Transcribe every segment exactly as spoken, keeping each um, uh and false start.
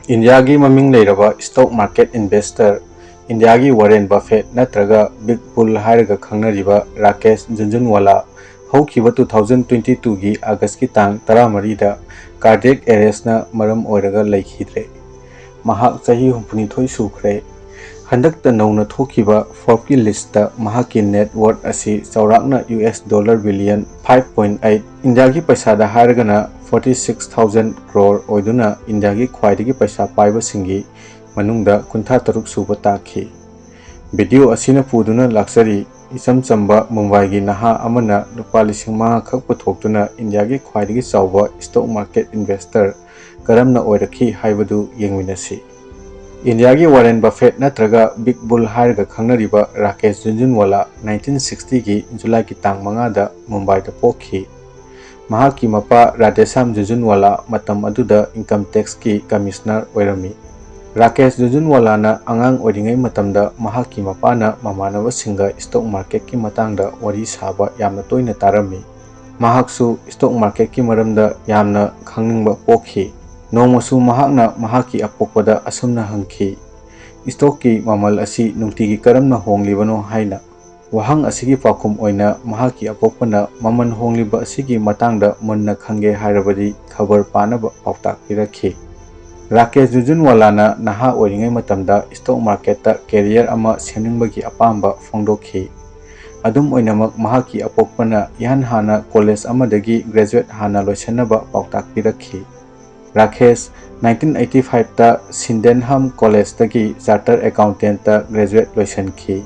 ꯏꯟꯗꯤꯌꯥꯒꯤ ꯃꯃꯤꯡ ꯂꯩꯔꯕ stock market investor, ꯏꯟꯗꯤꯌꯥꯒꯤ ꯋꯥꯔꯦꯟ ꯕꯐꯦꯠ ꯅꯠꯇ꯭ꯔꯒ ꯕꯤꯒ ꯕꯨꯜ ꯍꯥꯏꯔꯒ ꯈꯪꯅꯔꯤꯕ ꯔꯥꯀꯦꯁ ꯖꯨꯟꯖꯨꯟꯋꯥꯂꯥ ꯍꯧꯈꯤꯕ two thousand twenty twoꯒꯤ ꯑꯥꯒꯁꯀꯤ ꯇꯥꯡ ꯇꯔꯥꯃꯔꯤꯗ cardiac arrestꯅ ꯃꯔꯝ ꯑꯣꯏꯔꯒ ꯂꯩꯈꯤꯗ꯭ꯔꯦ꯫ ꯃꯍꯥꯛ ꯆꯍꯤ ꯍꯨꯝꯐꯨꯅꯤꯊꯣꯏ ꯁꯨꯈ꯭ꯔꯦ꯫ ꯍꯟꯗꯛꯇ ꯅꯧꯅ ꯊꯣꯛꯈꯤꯕ Forbesꯀꯤ listꯇ ꯃꯍꯥꯛꯀꯤ net worth ꯑꯁꯤ ꯆꯥꯎꯔꯥꯛꯅ US dollar billion five point eight, ꯏꯟꯗꯤꯌꯥꯒꯤ ꯄꯩꯁꯥꯗ ꯍꯥꯏꯔꯒꯅ forty six thousand crore ꯑꯣꯏꯗꯨꯅ ꯏꯟꯗꯤꯌꯥꯒꯤ ꯈ꯭ꯋꯥꯏꯗꯒꯤ ꯄꯩꯁꯥ ꯄꯥꯏꯕꯁꯤꯡꯒꯤ ꯃꯅꯨꯡꯗ ꯀꯨꯟꯊ꯭ꯔꯥ ꯇꯔꯨꯛ ꯁꯨꯕ ꯇꯥꯈꯤ꯫ Video ꯑꯁꯤꯅ ꯄꯨꯗꯨꯅ ꯂꯥꯛꯆꯔꯤ, ꯏꯆꯝ ꯆꯝꯕ ꯃꯨꯝꯕꯥꯏꯒꯤ ꯅꯍꯥ ꯑꯃꯅ ꯂꯨꯄꯥ ꯂꯤꯁꯤꯡ ꯃꯉꯥ ꯈꯛ ꯄꯨꯊꯣꯛꯇꯨꯅ ꯏꯟꯗꯤꯌꯥꯒꯤ ꯈ꯭ꯋꯥꯏꯗꯒꯤ ꯆꯥꯎꯕ stock market investor ꯀꯔꯝꯅ ꯑꯣꯏꯔꯛꯈꯤ ꯍꯥꯏꯕꯗꯨ ꯌꯦꯡꯃꯤꯟꯅꯁꯤ꯫ ꯏꯟꯗꯤꯌꯥꯒꯤ ꯋꯥꯔꯦꯟ ꯕꯐꯦꯠ ꯅꯠꯇ꯭ꯔꯒ ꯕꯤꯒ ꯕꯨꯜ ꯍꯥꯏꯔꯒ ꯈꯪꯅꯔꯤꯕ ꯔꯥꯀꯦꯁ ꯖꯨꯟꯖꯨꯟꯋꯥꯂꯥ nineteen sixtyꯒꯤ ꯖꯨꯂꯥꯏꯒꯤ ꯇꯥꯡ ꯃꯉꯥꯗ ꯃꯨꯝꯕꯥꯏꯗ ꯄꯣꯛꯈꯤ꯫ ꯃꯍꯥꯛꯀꯤ ꯃꯄꯥ ꯔꯥꯙꯦꯁ꯭ꯌꯥꯝ ꯖꯨꯟꯖꯨꯟꯋꯥꯂꯥ ꯃꯇꯝ ꯑꯗꯨꯗ income taxꯀꯤ commissioner ꯑꯣꯏꯔꯝꯃꯤ꯫ ꯔꯥꯀꯦꯁ ꯖꯨꯟꯖꯨꯟꯋꯥꯂꯥꯅ ꯑꯉꯥꯡ ꯑꯣꯏꯔꯤꯉꯩ ꯃꯇꯝꯗ ꯃꯍꯥꯛꯀꯤ ꯃꯄꯥꯅ ꯃꯃꯥꯟꯅꯕꯁꯤꯡꯒ stock marketꯀꯤ ꯃꯇꯥꯡꯗ ꯋꯥꯔꯤ ꯁꯥꯕ ꯌꯥꯝꯅ ꯇꯣꯏꯅ ꯇꯥꯔꯝꯃꯤ꯫ ꯃꯍꯥꯛꯁꯨ stock marketꯀꯤ ꯃꯔꯝꯗ ꯌꯥꯝꯅ ꯈꯪꯅꯤꯡꯕ ꯄꯣꯛꯈꯤ꯫ ꯅꯣꯡꯃꯁꯨ ꯃꯍꯥꯛꯅ ꯃꯍꯥꯛꯀꯤ ꯑꯄꯣꯛꯄꯗ ꯑꯁꯨꯝꯅ ꯍꯪꯈꯤ, "Stockꯀꯤ ꯃꯃꯜ ꯑꯁꯤ ꯅꯨꯡꯇꯤꯒꯤ ꯀꯔꯝꯅ ꯍꯣꯡꯂꯤꯕꯅꯣ?" ꯍꯥꯏꯅ꯫ ꯋꯥꯍꯪ ꯑꯁꯤꯒꯤ ꯄꯥꯎꯈꯨꯝ ꯑꯣꯏꯅ ꯃꯍꯥꯛꯀꯤ ꯑꯄꯣꯛꯄꯅ ꯃꯃꯜ ꯍꯣꯡꯂꯤꯕ ꯑꯁꯤꯒꯤ ꯃꯇꯥꯡꯗ ꯃꯨꯟꯅ ꯈꯪꯒꯦ ꯍꯥꯏꯔꯕꯗꯤ ꯈꯕꯔ ꯄꯥꯅꯕ ꯄꯥꯎꯇꯥꯛ ꯄꯤꯔꯛꯈꯤ꯫ ꯔꯥꯀꯦꯁ ꯖꯨꯟꯖꯨꯟꯋꯥꯂꯥꯅ ꯅꯍꯥ ꯑꯣꯏꯔꯤꯉꯩ ꯃꯇꯝꯗ stock marketꯇ career ꯑꯃ ꯁꯦꯝꯅꯤꯡꯕꯒꯤ ꯑꯄꯥꯝꯕ ꯐꯣꯡꯗꯣꯛꯈꯤ꯫ ꯑꯗꯨꯝ ꯑꯣꯏꯅꯃꯛ, ꯃꯍꯥꯛꯀꯤ ꯑꯄꯣꯛꯄꯅ ꯏꯍꯥꯟ ꯍꯥꯟꯅ college ꯑꯃꯗꯒꯤ graduate ꯍꯥꯟꯅ ꯂꯣꯏꯁꯤꯟꯅꯕ ꯄꯥꯎꯇꯥꯛ ꯄꯤꯔꯛꯈꯤ꯫ Rakesh nineteen eighty fiveꯇ Sydenham Collegeꯇꯒꯤ chartered accountantꯇ graduate ꯂꯣꯏꯁꯤꯟꯈꯤ꯫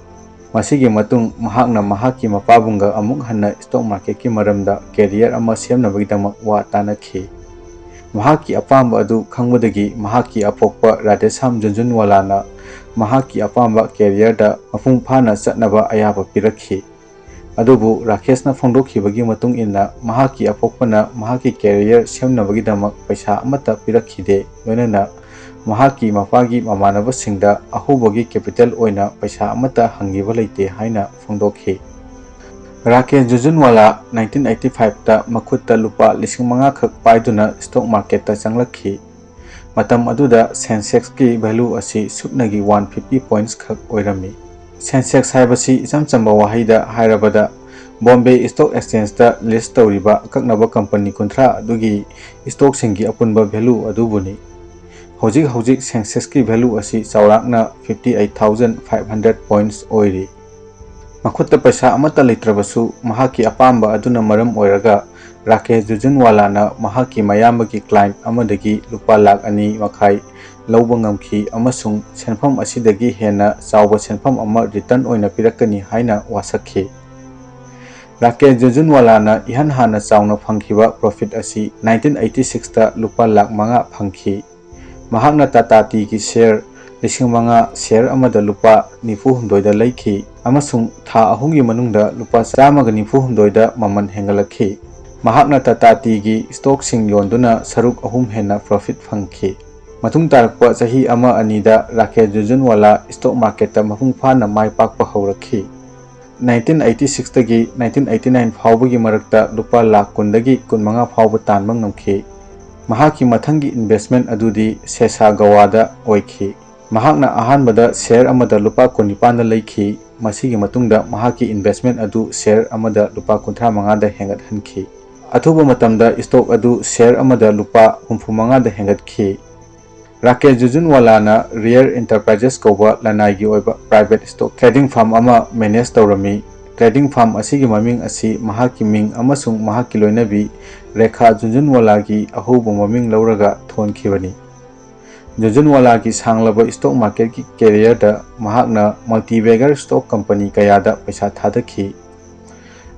ꯃꯁꯤꯒꯤ ꯃꯇꯨꯡ ꯃꯍꯥꯛꯅ ꯃꯍꯥꯛꯀꯤ ꯃꯄꯥꯕꯨꯡꯒ ꯑꯃꯨꯛ ꯍꯟꯅ stock marketꯀꯤ ꯃꯔꯝꯗ career ꯑꯃ ꯁꯦꯝꯅꯕꯒꯤꯗꯃꯛ ꯋꯥ ꯇꯥꯅꯈꯤ꯫ ꯃꯍꯥꯛꯀꯤ ꯑꯄꯥꯝꯕ ꯑꯗꯨ ꯈꯪꯕꯗꯒꯤ ꯃꯍꯥꯛꯀꯤ ꯑꯄꯣꯛꯄ ꯔꯥꯙꯦꯁ꯭ꯌꯥꯝ ꯖꯨꯟꯖꯨꯟꯋꯥꯂꯥꯅ ꯃꯍꯥꯛꯀꯤ ꯑꯄꯥꯝꯕ careerꯗ ꯃꯄꯨꯡ ꯐꯥꯅ ꯆꯠꯅꯕ ꯑꯌꯥꯕ ꯄꯤꯔꯛꯈꯤ꯫ ꯑꯗꯨꯕꯨ ꯔꯥꯀꯦꯁꯅ ꯐꯣꯡꯗꯣꯛꯈꯤꯕꯒꯤ ꯃꯇꯨꯡ ꯏꯟꯅ, ꯃꯍꯥꯛꯀꯤ ꯑꯄꯣꯛꯄꯅ ꯃꯍꯥꯛꯀꯤ career ꯁꯦꯝꯅꯕꯒꯤꯗꯃꯛ ꯄꯩꯁꯥ ꯑꯃꯠꯇ ꯄꯤꯔꯛꯈꯤꯗꯦ, ꯂꯣꯏꯅꯅ ꯃꯍꯥꯛꯀꯤ ꯃꯄꯥꯒꯤ ꯃꯃꯥꯟꯅꯕꯁꯤꯡꯗ ꯑꯍꯧꯕꯒꯤ capital ꯑꯣꯏꯅ ꯄꯩꯁꯥ ꯑꯃꯠꯇ ꯍꯪꯈꯤꯕ ꯂꯩꯇꯦ ꯍꯥꯏꯅ ꯐꯣꯡꯗꯣꯛꯈꯤ꯫ ꯔꯥꯀꯦꯁ ꯖꯨꯟꯖꯨꯟꯋꯥꯂꯥ nineteen eighty fiveꯇ ꯃꯈꯨꯠꯇ ꯂꯨꯄꯥ ꯂꯤꯁꯤꯡ ꯃꯉꯥ ꯈꯛ ꯄꯥꯏꯗꯨꯅ stock marketꯇ ꯆꯪꯂꯛꯈꯤ꯫ ꯃꯇꯝ ꯑꯗꯨꯗ Sensex ꯀꯤ value ꯑꯁꯤ ꯁꯨꯞꯅꯒꯤ one fifty points ꯈꯛ ꯑꯣꯏꯔꯝꯃꯤ꯫ Sensex ꯍꯥꯏꯕꯁꯤ ꯏꯆꯝ ꯆꯝꯕ ꯋꯥꯍꯩꯗ ꯍꯥꯏꯔꯕꯗ Bombay Stock Exchange ꯇ list ꯇꯧꯔꯤꯕ ꯑꯀꯛꯅꯕ company ꯀꯨꯟꯊ꯭ꯔꯥ ꯑꯗꯨꯒꯤ stock ꯁꯤꯡꯒꯤ ꯑꯄꯨꯟꯕ value ꯑꯗꯨꯕꯨꯅꯤ꯫ ꯍꯧꯖꯤꯛ ꯍꯧꯖꯤꯛ Sensex ꯀꯤ value ꯑꯁꯤ ꯆꯥꯎꯔꯥꯛꯅ fifty eight thousand five hundred points ꯑꯣꯏꯔꯤ꯫ ꯃꯈꯨꯠꯇ ꯄꯩꯁꯥ ꯑꯃꯠꯇ ꯂꯩꯇ꯭ꯔꯕꯁꯨ, ꯃꯍꯥꯛꯀꯤ ꯑꯄꯥꯝꯕ ꯑꯗꯨꯅ ꯃꯔꯝ ꯑꯣꯏꯔꯒ ꯔꯥꯀꯦꯁ ꯖꯨꯟꯖꯨꯟꯋꯥꯂꯥꯅ ꯃꯍꯥꯛꯀꯤ ꯃꯌꯥꯝꯕꯒꯤ client ꯑꯃꯗꯒꯤ ꯂꯨꯄꯥ ꯂꯥꯈ ꯑꯅꯤ ꯃꯈꯥꯏ ꯂꯧꯕ ꯉꯝꯈꯤ ꯑꯃꯁꯨꯡ ꯁꯦꯟꯐꯝ ꯑꯁꯤꯗꯒꯤ ꯍꯦꯟꯅ ꯆꯥꯎꯕ ꯁꯦꯟꯐꯝ ꯑꯃ return ꯑꯣꯏꯅ ꯄꯤꯔꯛꯀꯅꯤ ꯍꯥꯏꯅ ꯋꯥꯁꯛꯈꯤ꯫ ꯔꯥꯀꯦꯁ ꯖꯨꯟꯖꯨꯟꯋꯥꯂꯥꯅ ꯏꯍꯥꯟ ꯍꯥꯟꯅ ꯆꯥꯎꯅ ꯐꯪꯈꯤꯕ profit ꯑꯁꯤ nineteen eighty six ꯇ ꯂꯨꯄꯥ ꯂꯥꯈ ꯃꯉꯥ ꯐꯪꯈꯤ꯫ ꯃꯍꯥꯛꯅ Tata Tea ꯒꯤ share ꯂꯤꯁꯤꯡ ꯃꯉꯥ share ꯑꯃꯗ ꯂꯨꯄꯥ ꯅꯤꯐꯨ ꯍꯨꯝꯗꯣꯏꯗ ꯂꯩꯈꯤ ꯑꯃꯁꯨꯡ ꯊꯥ ꯑꯍꯨꯝꯒꯤ ꯃꯅꯨꯡꯗ ꯂꯨꯄꯥ ꯆꯥꯝꯃꯒ ꯅꯤꯐꯨ ꯍꯨꯝꯗꯣꯏꯗ ꯃꯃꯜ ꯍꯦꯟꯒꯠꯂꯛꯈꯤ꯫ ꯃꯍꯥꯛꯅ Tata Tea ꯒꯤ stock ꯁꯤꯡ ꯌꯣꯟꯗꯨꯅ ꯁꯔꯨꯛ ꯑꯍꯨꯝ ꯍꯦꯟꯅ profit ꯐꯪꯈꯤ꯫ ꯃꯇꯨꯡ ꯇꯥꯔꯛꯄ ꯆꯍꯤ ꯑꯃ ꯑꯅꯤꯗ ꯔꯥꯀꯦꯁ ꯖꯨꯟꯖꯨꯟꯋꯥꯂꯥ stock market ꯇ ꯃꯄꯨꯡ ꯐꯥꯅ ꯃꯥꯏ ꯄꯥꯛꯄ ꯍꯧꯔꯛꯈꯤ꯫ Nineteen eighty six ꯇꯒꯤ nineteen eighty nine ꯐꯥꯎꯕꯒꯤ ꯃꯔꯛꯇ ꯂꯨꯄꯥ ꯂꯥꯈ ꯀꯨꯟꯗꯒꯤ ꯀꯨꯟꯃꯉꯥ ꯐꯥꯎꯕ ꯇꯥꯟꯕ ꯉꯝꯈꯤ꯫ ꯃꯍꯥꯛꯀꯤ ꯃꯊꯪꯒꯤ investment ꯑꯗꯨꯗꯤ ꯁꯦꯁꯥ ꯒꯋꯥꯗ ꯑꯣꯏꯈꯤ꯫ ꯃꯍꯥꯛꯅ ꯑꯍꯥꯟꯕꯗ share ꯑꯃꯗ ꯂꯨꯄꯥ ꯀꯨꯟꯅꯤꯄꯥꯟꯗ ꯂꯩꯈꯤ꯫ ꯃꯁꯤꯒꯤ ꯃꯇꯨꯡꯗ ꯃꯍꯥꯛꯀꯤ investment ꯑꯗꯨ share ꯑꯃꯗ ꯂꯨꯄꯥ ꯀꯨꯟꯊ꯭ꯔꯥ ꯃꯉꯥꯗ ꯍꯦꯟꯒꯠꯍꯟꯈꯤ꯫ ꯑꯊꯨꯕ ꯃꯇꯝꯗ stock ꯑꯗꯨ share ꯑꯃꯗ ꯂꯨꯄꯥ ꯍꯨꯝꯐꯨ ꯃꯉꯥꯗ ꯍꯦꯟꯒꯠꯈꯤ꯫ ꯔꯥꯀꯦꯁ ꯖꯨꯟꯖꯨꯟꯋꯥꯂꯥꯅ Rare Enterprises ꯀꯧꯕ ꯂꯅꯥꯏꯒꯤ ꯑꯣꯏꯕ private stock trading firm ꯑꯃ manage ꯇꯧꯔꯝꯃꯤ꯫ Trading firm ꯑꯁꯤꯒꯤ ꯃꯃꯤꯡ ꯑꯁꯤ ꯃꯍꯥꯛꯀꯤ ꯃꯤꯡ ꯑꯃꯁꯨꯡ ꯃꯍꯥꯛꯀꯤ ꯂꯣꯏꯅꯕꯤ ꯔꯦꯈꯥ ꯖꯨꯟꯖꯨꯟꯋꯥꯂꯥꯒꯤ ꯑꯍꯧꯕ ꯃꯃꯤꯡ ꯂꯧꯔꯒ ꯊꯣꯟꯈꯤꯕꯅꯤ꯫ ꯖꯨꯟꯖꯨꯟꯋꯥꯂꯥꯒꯤ ꯁꯥꯡꯂꯕ stock market ꯀꯤ career ꯗ ꯃꯍꯥꯛꯅ multi-bagger stock company ꯀꯌꯥꯗ ꯄꯩꯁꯥ ꯊꯥꯗꯈꯤ꯫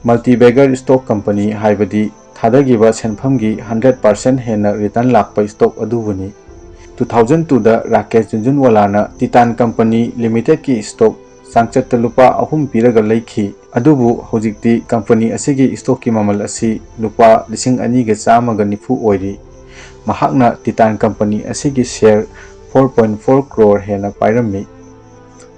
Multi-bagger stock company ꯍꯥꯏꯕꯗꯤ ꯊꯥꯗꯈꯤꯕ ꯁꯦꯟꯐꯝꯒꯤ hundred percent ꯍꯦꯟꯅ return ꯂꯥꯛꯄ stock ꯑꯗꯨꯕꯨꯅꯤ꯫ Two thousand two ꯗ ꯔꯥꯀꯦꯁ ꯖꯨꯟꯖꯨꯟꯋꯥꯂꯥꯅ Titan Company Limited ꯀꯤ stock ꯆꯥꯡꯆꯠꯇ ꯂꯨꯄꯥ ꯑꯍꯨꯝ ꯄꯤꯔꯒ ꯂꯩꯈꯤ꯫ ꯑꯗꯨꯕꯨ ꯍꯧꯖꯤꯛꯇꯤ company ꯑꯁꯤꯒꯤ stock ꯀꯤ ꯃꯃꯜ ꯑꯁꯤ ꯂꯨꯄꯥ ꯂꯤꯁꯤꯡ ꯑꯅꯤꯒ ꯆꯥꯝꯃꯒ ꯅꯤꯐꯨ ꯑꯣꯏꯔꯤ꯫ ꯃꯍꯥꯛꯅ Titan Company ꯑꯁꯤꯒꯤ share four point four crore ꯍꯦꯟꯅ ꯄꯥꯏꯔꯝꯃꯤ꯫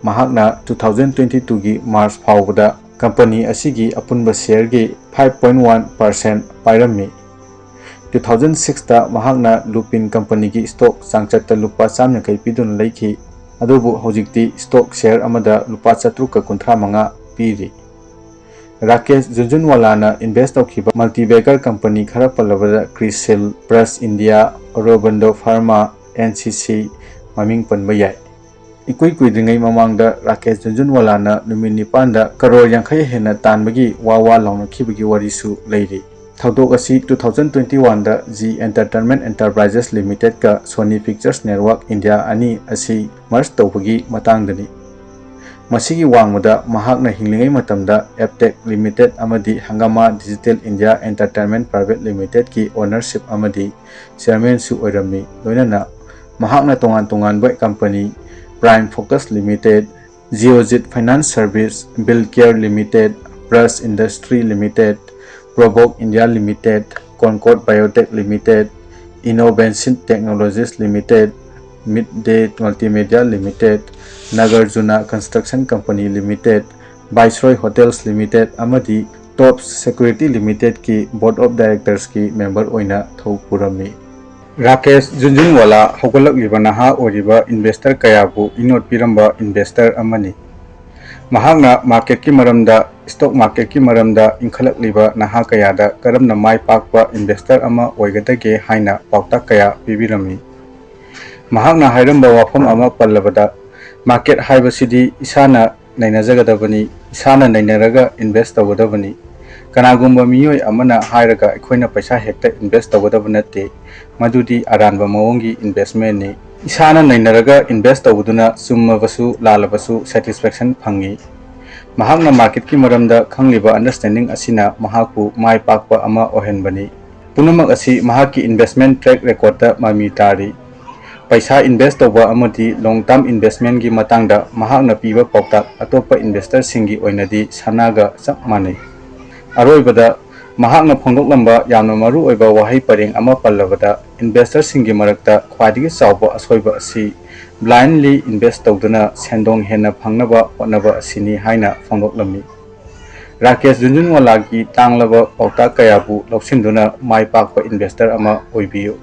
ꯃꯍꯥꯛꯅ two thousand twenty two ꯒꯤ March ꯐꯥꯎꯕꯗ company ꯑꯁꯤꯒꯤ ꯑꯄꯨꯟꯕ share ꯒꯤ five point one percent ꯄꯥꯏꯔꯝꯃꯤ꯫ ꯇꯨ ꯊꯥꯎꯖꯟ ꯁꯤꯛꯁꯇ ꯃꯍꯥꯛꯅ ꯂꯨꯄꯤꯟ ꯀꯝꯄꯅꯤꯒꯤ ꯁ꯭ꯇꯣꯛ ꯆꯥꯡꯆꯠꯇ ꯂꯨꯄꯥ ꯆꯥꯝ ꯌꯥꯡꯈꯩ ꯄꯤꯗꯨꯅ ꯂꯩꯈꯤ, ꯑꯗꯨꯕꯨ ꯍꯧꯖꯤꯛꯇꯤ ꯁ꯭ꯇꯣꯛ ꯁꯦꯌꯔ ꯑꯃꯗ ꯂꯨꯄꯥ ꯆꯥꯇ꯭ꯔꯨꯛꯀ ꯀꯨꯟꯊ꯭ꯔꯥ ꯃꯉꯥ ꯄꯤꯔꯤ꯫ ꯔꯥꯀꯦꯁ ꯖꯨꯟꯖꯨꯟꯋꯥꯂꯥꯅ ꯏꯟꯚꯦꯁ ꯇꯧꯈꯤꯕ ꯃꯜꯇꯤꯕꯦꯒꯔ ꯀꯝꯄꯅꯤ ꯈꯔ ꯄꯜꯂꯕꯗ ꯀ꯭ꯔꯤꯁꯤꯜ, ꯄ꯭ꯔꯁ India, Aurobindo Pharma, N C C ꯃꯃꯤꯡ ꯄꯟꯕ ꯌꯥꯏ꯫ ꯏꯀꯨꯏ ꯀꯨꯏꯗ꯭ꯔꯤꯉꯩ ꯃꯃꯥꯡꯗ ꯔꯥꯀꯦꯁ ꯖꯨꯟꯖꯨꯟꯋꯥꯂꯥꯅ ꯅꯨꯃꯤꯠ ꯅꯤꯄꯥꯟꯗ ꯀꯔꯣꯔ ꯌꯥꯡꯈꯩ ꯍꯦꯟꯅ ꯇꯥꯟꯕꯒꯤ ꯋꯥ ꯋꯥ ꯂꯥꯎꯅꯈꯤꯕꯒꯤ ꯋꯥꯔꯤꯁꯨ ꯂꯩꯔꯤ꯫ ꯊꯧꯗꯣꯛ ꯑꯁꯤ ꯇꯨ ꯊꯥꯎꯖꯟ ꯇ꯭ꯋꯦꯟꯇꯤ ꯋꯥꯟꯗ ꯖꯤ ꯑꯦꯟꯇꯔꯇꯦꯟꯃꯦꯟꯠ ꯑꯦꯟꯇꯔꯄ꯭ꯔꯥꯏꯖꯦꯁ ꯂꯤꯃꯤꯇꯦꯗꯀ ꯁꯣꯅꯤ ꯄꯤꯛꯆꯔꯁ ꯅꯦꯠꯋꯥꯔꯛ ꯏꯟꯗꯤꯌꯥ ꯑꯅꯤ ꯑꯁꯤ ꯃꯔꯖ ꯇꯧꯕꯒꯤ ꯃꯇꯥꯡꯗꯅꯤ꯫ ꯃꯁꯤꯒꯤ ꯋꯥꯡꯃꯗ ꯃꯍꯥꯛꯅ ꯍꯤꯡꯂꯤꯉꯩ ꯃꯇꯝꯗ ꯑꯦꯞꯇꯦꯛ ꯂꯤꯃꯤꯇꯦꯗ ꯑꯃꯗꯤ Hungama Digital India Entertainment Private ꯂꯤꯃꯤꯇꯦꯗꯀꯤ ꯑꯣꯅꯔꯁꯤꯞ ꯑꯃꯗꯤ ꯆꯤꯌꯔꯃꯦꯟꯁꯨ ꯑꯣꯏꯔꯝꯃꯤ꯫ ꯂꯣꯏꯅꯅ ꯃꯍꯥꯛꯅ ꯇꯣꯉꯥꯟ ꯇꯣꯉꯥꯟꯕ company, Prime Focus Limited, Geojit Finance Services, Bilcare Limited, ꯕ꯭ꯔꯁ Industry Limited, Provogue India Limited, Concord Biotech Limited, Innovassynth Technologies Limited, Mid Day Multimedia Limited, Nagarjuna Construction Company Limited, Viceroy Hotels Limited ꯑꯃꯗꯤ ꯇꯣꯞꯁ ꯁꯦꯀ꯭ꯌꯨꯔꯤꯇꯤ ꯂꯤꯃꯤꯇꯦꯗꯀꯤ board of ꯗꯥꯏꯔꯦꯛꯇꯔꯁꯀꯤ member ꯑꯣꯏꯅ ꯊꯧ ꯄꯨꯔꯝꯃꯤ꯫ ꯔꯥꯀꯦꯁ ꯖꯨꯟꯖꯨꯟꯋꯥꯂꯥ ꯍꯧꯒꯠꯂꯛꯂꯤꯕ ꯅꯍꯥ ꯑꯣꯏꯔꯤꯕ investor ꯀꯌꯥꯕꯨ ꯏꯅꯣꯠ ꯄꯤꯔꯝꯕ ꯏꯟꯚꯦꯁꯇꯔ ꯑꯃꯅꯤ꯫ ꯃꯍꯥꯛꯅ ꯃꯥꯔꯀꯦꯠꯀꯤ ꯃꯔꯝꯗ, ꯁ꯭ꯇꯣꯛ ꯃꯥꯔꯀꯦꯠꯀꯤ ꯃꯔꯝꯗ ꯏꯟꯈꯠꯂꯛꯂꯤꯕ ꯅꯍꯥ ꯀꯌꯥꯗ ꯀꯔꯝꯅ ꯃꯥꯏ ꯄꯥꯛꯄ ꯏꯟꯚꯦꯁꯇꯔ ꯑꯃ ꯑꯣꯏꯒꯗꯒꯦ ꯍꯥꯏꯅ ꯄꯥꯎꯇꯥꯛ ꯀꯌꯥ ꯄꯤꯕꯤꯔꯝꯃꯤ꯫ ꯃꯍꯥꯛꯅ ꯍꯥꯏꯔꯝꯕ ꯋꯥꯐꯝ ꯑꯃ ꯄꯜꯂꯕꯗ, ꯃꯥꯔꯀꯦꯠ ꯍꯥꯏꯕꯁꯤꯗꯤ ꯏꯁꯥꯅ ꯅꯩꯅꯖꯒꯗꯕꯅꯤ, ꯏꯁꯥꯅ ꯅꯩꯅꯔꯒ ꯏꯟꯚꯦꯁ ꯇꯧꯒꯗꯕꯅꯤ꯫ ꯀꯅꯥꯒꯨꯝꯕ ꯃꯤꯑꯣꯏ ꯑꯃꯅ ꯍꯥꯏꯔꯒ ꯑꯩꯈꯣꯏꯅ ꯄꯩꯁꯥ ꯍꯦꯛꯇ ꯏꯟꯚꯦꯁ ꯇꯧꯒꯗꯕ ꯅꯠꯇꯦ, ꯃꯗꯨꯗꯤ ꯑꯔꯥꯟꯕ ꯃꯑꯣꯡꯒꯤ ꯏꯟꯚꯦꯁꯃꯦꯟꯅꯤ꯫ ꯏꯁꯥꯅ ꯅꯩꯅꯔꯒ ꯏꯟꯚꯦꯁ ꯇꯧꯕꯗꯨꯅ ꯆꯨꯝꯃꯕꯁꯨ ꯂꯥꯜꯂꯕꯁꯨ ꯁꯦꯇꯤꯁꯐꯦꯛꯁꯟ ꯐꯪꯏ꯫ ꯃꯍꯥꯛꯅ ꯃꯥꯔꯀꯦꯠꯀꯤ ꯃꯔꯝꯗ ꯈꯪꯂꯤꯕ ꯑꯟꯗꯔꯁꯇꯦꯟꯗꯤꯡ ꯑꯁꯤꯅ ꯃꯍꯥꯛꯄꯨ ꯃꯥꯏ ꯄꯥꯛꯄ ꯑꯃ ꯑꯣꯏꯍꯟꯕꯅꯤ꯫ ꯄꯨꯝꯅꯃꯛ ꯑꯁꯤ ꯃꯍꯥꯛꯀꯤ ꯏꯟꯚꯦꯁꯃꯦꯟ ꯇ꯭ꯔꯦꯛ ꯔꯦꯀꯣꯔꯗꯇ ꯃꯃꯤ ꯇꯥꯔꯤ꯫ ꯄꯩꯁꯥ ꯏꯟꯚꯦꯁ ꯇꯧꯕ ꯑꯃꯗꯤ ꯂꯣꯡ ꯇꯔꯝ ꯏꯟꯚꯦꯁꯃꯦꯟꯒꯤ ꯃꯇꯥꯡꯗ ꯃꯍꯥꯛꯅ ꯄꯤꯕ ꯄꯥꯎꯇꯥꯛ ꯑꯇꯣꯞꯄ ꯏꯟꯚꯦꯁꯇꯔꯁꯤꯡꯒꯤ ꯑꯣꯏꯅꯗꯤ ꯁꯅꯥꯒ ꯆꯞ ꯃꯥꯟꯅꯩ꯫ ꯑꯔꯣꯏꯕꯗ, ꯃꯍꯥꯛꯅ ꯐꯣꯡꯗꯣꯛꯂꯝꯕ ꯌꯥꯝꯅ ꯃꯔꯨꯑꯣꯏꯕ ꯋꯥꯍꯩ ꯄꯔꯦꯡ ꯑꯃ ꯄꯜꯂꯕꯗ, ꯏꯟꯚꯦꯁꯇꯔꯁꯤꯡꯒꯤ ꯃꯔꯛꯇ ꯈ꯭ꯋꯥꯏꯗꯒꯤ ꯆꯥꯎꯕ ꯑꯁꯣꯏꯕ ꯑꯁꯤ blindly invest ꯇꯧꯗꯨꯅ ꯁꯦꯟꯗꯣꯡ ꯍꯦꯟꯅ ꯐꯪꯅꯕ ꯍꯣꯠꯅꯕ ꯑꯁꯤꯅꯤ ꯍꯥꯏꯅ ꯐꯣꯡꯗꯣꯛꯂꯝꯃꯤ꯫ ꯔꯥꯀꯦꯁ ꯖꯨꯟꯖꯨꯟꯋꯥꯂꯥꯒꯤ ꯇꯥꯡꯂꯕ ꯄꯥꯎꯇꯥꯛ ꯀꯌꯥꯕꯨ ꯂꯧꯁꯤꯟꯗꯨꯅ ꯃꯥꯏ ꯄꯥꯛꯄ ꯏꯟꯚꯦꯁꯇꯔ ꯑꯃ ꯑꯣꯏꯕꯤꯌꯨ꯫